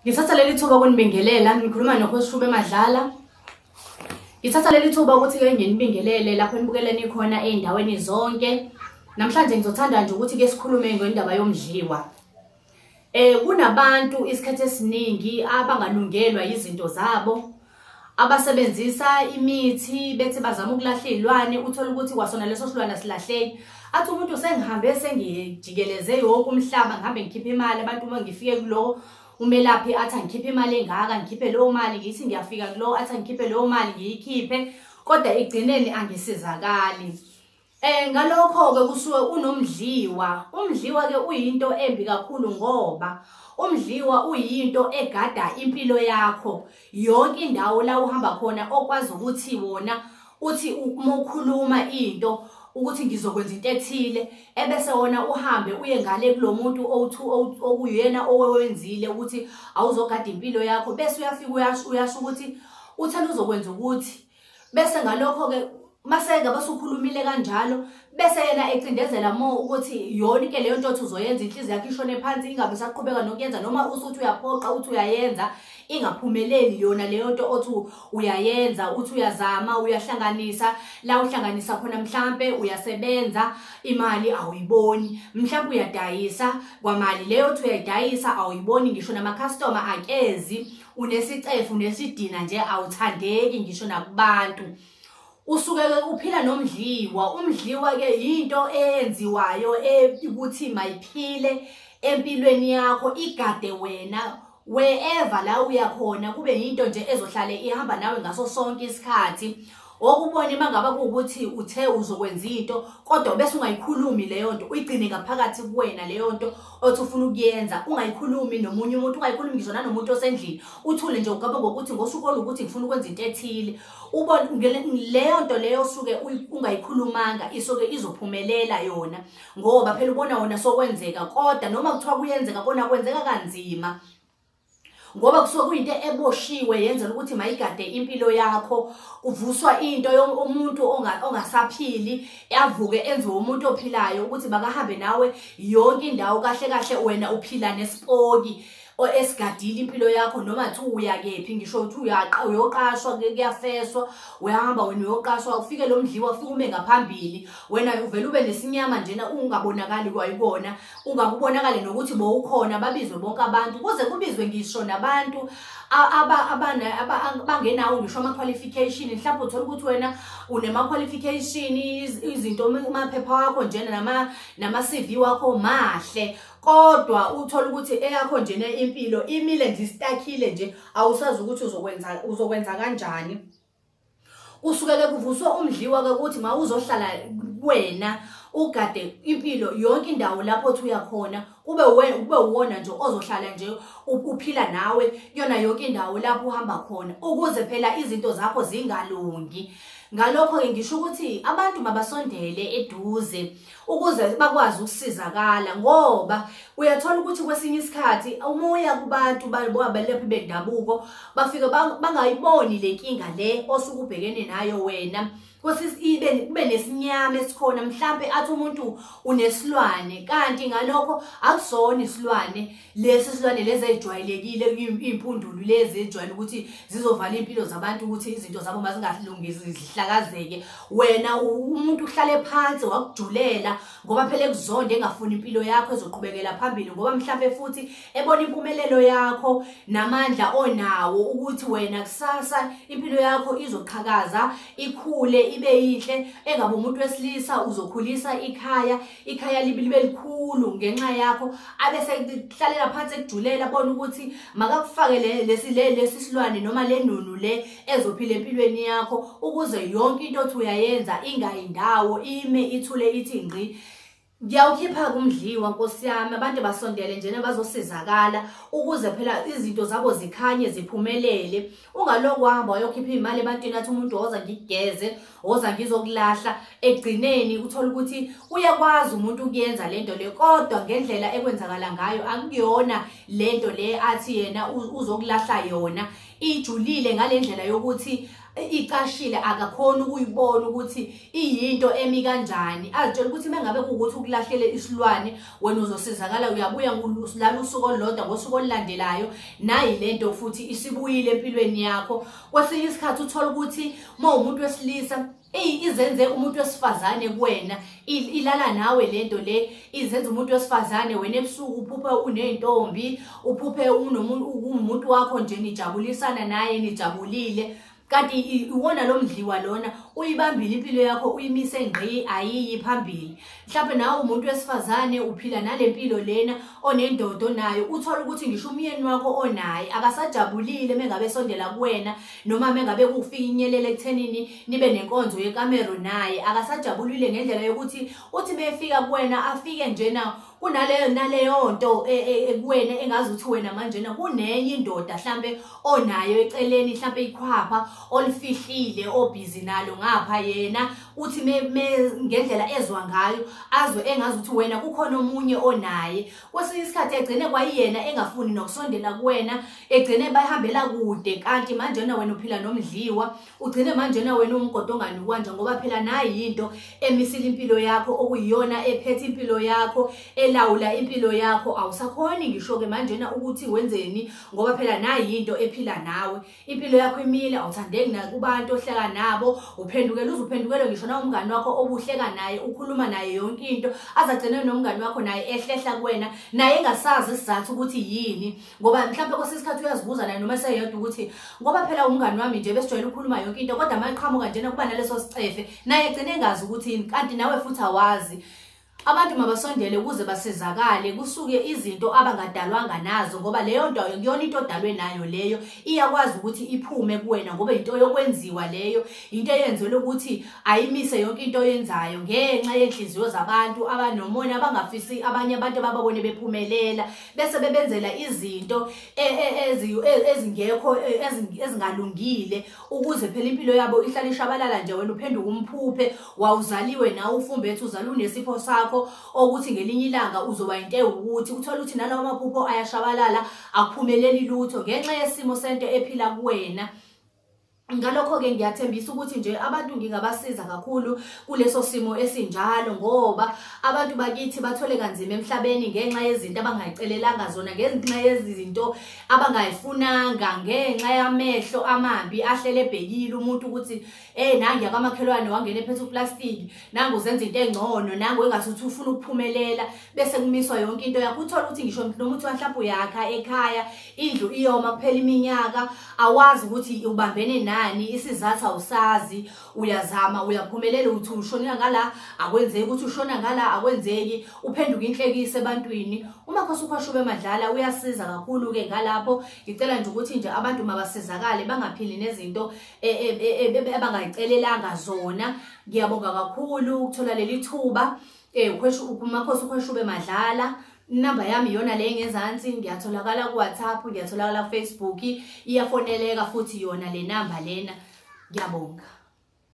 Ngithatha leli thuba ukunibingelela, ngikhuluma noKhosi Madlala. Ngithatha leli thuba ukuthi-ke nginibingelele lapho nibukeleni khona ey'ndaweni zonke. Namhlanje ngizothanda nje ukuthi-ke sikhulume ngendaba yomdliwa. Kunabantu isikhathi esiningi abangalungelwa yizinto zabo, abasebenzisa imithi bethi bazama ukulahla iy'lwane, uthole ukuthi kwasona leso silwane asilahleki. Athi umuntu sengihambe sengijikeleze yonke umhlaba, ngihambe ngikhiphe imali, abantu uma ngifike kulo umelaphi athi angikhiphe imali engaka, ngikhiphe leyo mali, ngithi ngiyafika kulo athi angikhiphe leyo mali, ngiyikhiphe, kodwa ekugcineni angisizakali. Ngalokho-ke kusuke unomdliwa. Umdliwa-ke uyinto embi kakhulu ngoba umdliwa uyinto egada impilo yakho. Yonke indawo la uhamba khona okwazi ukuthi wona uthi uma ukhuluma into ukuthi ngizokwenza into ethile ebese wona uhambe uye ngale kulo muntu okuyena owenzile ukuthi awuzogada impilo yakho bese uyafika uyasho ukuthi uthena uzokwenza ukuthi bese ngalokho-ke mase ngabe usukhulumile kanjalo bese yena ecindezela more ukuthi yonke leyo nto othi uzoyenza inhliziyo yakho ishone phansi ingabe isaqhubeka nokuyenza noma usuthi uyaphoqa uthi uyayenza ingaphumeleli yona leyo nto othi uyayenza uthi uyazama uyahlanganisa la uhlanganisa khona mhlampe uyasebenza imali awuyiboni mhlampe uyadayisa kwamali leyo othi uyayidayisa awuyiboni ngisho namakhastoma akezi unesicefu unesidina nje awuthandeki ngisho nakubantu. Usuke-ke uphila nomdliwa. Umdliwa-ke yinto eyenziwayo ukuthi mayiphile empilweni yakho, igade wena wherever la uya khona, kube yinto nje ezohlale ihamba nawe ngaso sonke isikhathi. Okubone uma ngaba kuwukuthi uthe uzokwenza into kodwa bese ungayikhulumi leyo nto, uyigcine ngaphakathi kuwena leyo nto othi ufuna ukuyenza, ungayikhulumi nomunye umuntu, ungayikhulumi ngisho nanomuntu osendlini, uthule nje ucabange ngokuthi ngosuku oluwukuthi ngifuna ukwenza into ethile. Ubone leyo nto leyo osuke ungayikhulumanga isuke izophumelela yona ngoba phela ubona wona sokwenzeka, kodwa noma kuthiwa kuyenzeka kona kwenzeka kanzima ngoba kusuke kuyinto eboshiwe yenzela ukuthi mayigade impilo yakho. Kuvuswa into yomuntu ongasaphili avuke enziwe umuntu ophilayo ukuthi makahambe nawe yonke indawo. Kahle kahle wena uphila nesipoki esigadile impilo yakho noma kuthiwa uya kephi, ngisho ukuthi uyoqashwa kuyafeswa, uyahamba wena uyoqashwa, ufike lo mdliwa ufike ume ngaphambili, wena uvele ube nesinyama njena ungabonakali kwayikona, ungakubonakali nokuthi bowukhona, babizwe bonke abantu, kuze kubizwe ngisho nabantu abangenawo ngisho ama-qualification. Mhlawumbe uthole ukuthi wena unema-qualification, izinto amaphepha wakho njena nama-CV wakho mahle, kodwa uthole ukuthi eyakho njena impilo imile nje isitakhile nje, awusazi ukuthi uzokwenza kanjani. Kusuke-ke kuvuswe umdliwa-ke ukuthi mawuzohlala kuwena ugade impilo yonke indawo lapho othi uyakhona, kube kube uwona nje ozohlala nje uphila nawe kuyona yonke indawo lapho uhamba khona, ukuze phela izinto zakho zingalungi. Ngalokho-ke ngisho ukuthi abantu mabasondele eduze ukuze bakwazi ukusizakala, ngoba uyathola ukuthi kwesinye isikhathi uma uya kubantu abelaphi bendabuko bafike bangayiboni le nkinga le osuke ubhekene nayo wena. Kube nesinyama esikhona, mhlampe athi umuntu unesilwane, kanti ngalokho akusona isilwane lesi silwane lezi ey'jwayelekile, iy'mpundulu lezi ejwayele ukuthi zizovala iy'mpilo zabantu ukuthi izinto zabo mazingalungi zihlakazeke. Wena umuntu uhlale phansi wakujulela ngoba phela ekuzonda, engafuni impilo yakho ezoqhubekela phambili, ngoba mhlampe futhi ebona impumelelo yakho namandla onawo ukuthi wena kusasa impilo yakho izoqhakaza ikhule ibe yinhle, engabe umuntu wesilisa uzokhulisa ikhaya, ikhaya libe likhulu ngenxa yakho, abese kuhlalela phansi ekujulela abone ukuthi makakufake lesi silwane noma le nunu le ezophila empilweni yakho, ukuze yonke into othi uyayenza ingayi ndawo, ime ithule ithi ngqi. Ngiyawukhipha kumdliwa Nkosi yami, abantu basondele njena bazosizakala ukuze phela izinto zabo zikhanye ziphumelele. Ungalokhu wahamba wayokhipha iy'mali ebantwini athi umuntu woza ngikugeze, woza ngizokulahla, ekugcineni uthole ukuthi uyakwazi umuntu ukuyenza lento le, kodwa ngendlela ekwenzakala ngayo akuyona lento le athi yena uzokulahla yona. Ijulile ngale ndlela yokuthi icashile, akakhona ukuyibona ukuthi iyinto emi kanjani. Azitshela ukuthi mengabe kuwukuthi ukulahlele isilwane wena uzosizakala, uyabuya lala usuku olulodwa, ngosuku olulandelayo nayi lento futhi isibuyile empilweni yakho. Kwesinye isikhathi uthola ukuthi uma umuntu wesilisa eyi izenze umuntu wesifazane kuwena, ilala nawe lento le, izenza umuntu wesifazane wena ebusuku uphuphe unentombi, uphuphe unomuntu wakho nje nijabulisana naye nijabulile, kanti iwona lo mdliwa lona uyibambile impilo yakho, uyimise ngqi, ayiyi phambili. Mhlawumbe nawe umuntu wesifazane uphila nale mpilo lena onendoda onayo, uthola ukuthi ngisho umyeni wakho onaye akasajabulile mengabe esondela kuwena, noma mengabe kufinyelela ekuthenini nibe nenkonzo yekamero naye akasajabulile ngendlela yokuthi uthi mefika kuwena afike njena kunaleyo naleyo nto e, e, e, kuwena engazi ukuthi wena manjena kunenye indoda hlambe onayo eceleni, hlambe ikhwapha olifihlile obhizi nalo ngapha, yena uthi ngendlela ezwa ngayo azwe engazi ukuthi wena kukhona omunye onaye. Kwesinye isikhathi egcine kwayiyena engafuni nokusondela kuwena, egcine bayihambela kude, kanti manjena wena uphila nomdliwa, ugcine manjena wena umgodo onganuka nje, ngoba phela nayi into emisile impilo yakho, okuyiyona ephethe impilo yakho, elawula impilo yakho. Awusakhoni ngisho-ke manjena ukuthi wenzeni, ngoba phela nayi into ephila nawe, impilo yakho imile, awuthandeki nakubantu ohleka nabo, uphendukela uze uphendukele ngisho nawumngani wakho obuhleka naye, ukhuluma naye yonke into, azagcine nomngani wakho naye ehlehla kuwena, naye engasazi isizathu ukuthi yini, ngoba mhlawumbe kwesinye isikhathi uyazibuza naye noma eseyedwa ukuthi ngoba phela umngani wami nje besijwayele ukukhuluma yonke into, kodwa uma eqhamuka njena kuba naleso sicefe, naye egcine engazi ukuthi yini, kanti nawe futhi awazi. Abantu mabasondele ukuze basizakale, kusuke izinto abangadalwanga nazo, ngoba leyo nto akuyona into odalwe nayo leyo, iyakwazi ukuthi iphume kuwena ngoba into yokwenziwa leyo, into eyenzelwe ukuthi ayimise yonke into oyenzayo ngenxa yenhliziyo zabantu abanomona, abangafisi abanye abantu abababone bephumelela, bese bebenzela izinto e, e, e, ezingekho ezingalungile, ukuze phela impilo yabo ihlale ishabalala nje, wena uphenduka umphuphe. Wawuzaliwe nawe ufumbethe, uzalwe unesipho sakho okuthi ngelinye ilanga uzoba into ewukuthi, uthole ukuthi nalawo maphupho ayashabalala, akuphumeleli lutho ngenxa yesimo sento ephila kuwena. Ngalokho-ke ngiyathembisa ukuthi nje abantu ngingabasiza kakhulu kuleso simo esinjalo, ngoba abantu bakithi bathole kanzima emhlabeni ngenxa yezinto abangayicelelanga zona, ngenxa yezinto abangayifunanga, ngenxa yamehlo amabi ahlele ebhekile umuntu ukuthi hey, nangu yakamakhelwane wangena ephethe uplastiki, nangu uzenza into engcono, nangu engathi uthi ufuna ukuphumelela, bese kumiswa yonke into yakho. Uthola ukuthi ngisho noma uthi mhlawumbe uyakha ekhaya, indlu iyoma kuphela iminyaka, awazi ukuthi ubambene nani, isizathu awusazi, uyazama uyaphumelela, uthi ushonela ngala akwenzeki, uthi ushona ngala akwenzeki, uphenduka inhlekisa ebantwini. UMakhosi uKhwashube Madlala uyasiza kakhulu-ke ngalapho. Ngicela nje ukuthi nje abantu mabasizakale, bangaphili nezinto e, e, e, abangayicelelanga zona. Ngiyabonga kakhulu ukuthola leli thuba. UMakhosi uKhwashube Madlala, inamba yami iyona le ngezansi, ngiyatholakala ku-WhatsApp, ngiyatholakala ku-Facebook, iyafoneleka futhi yona le namba lena. Ngiyabonga.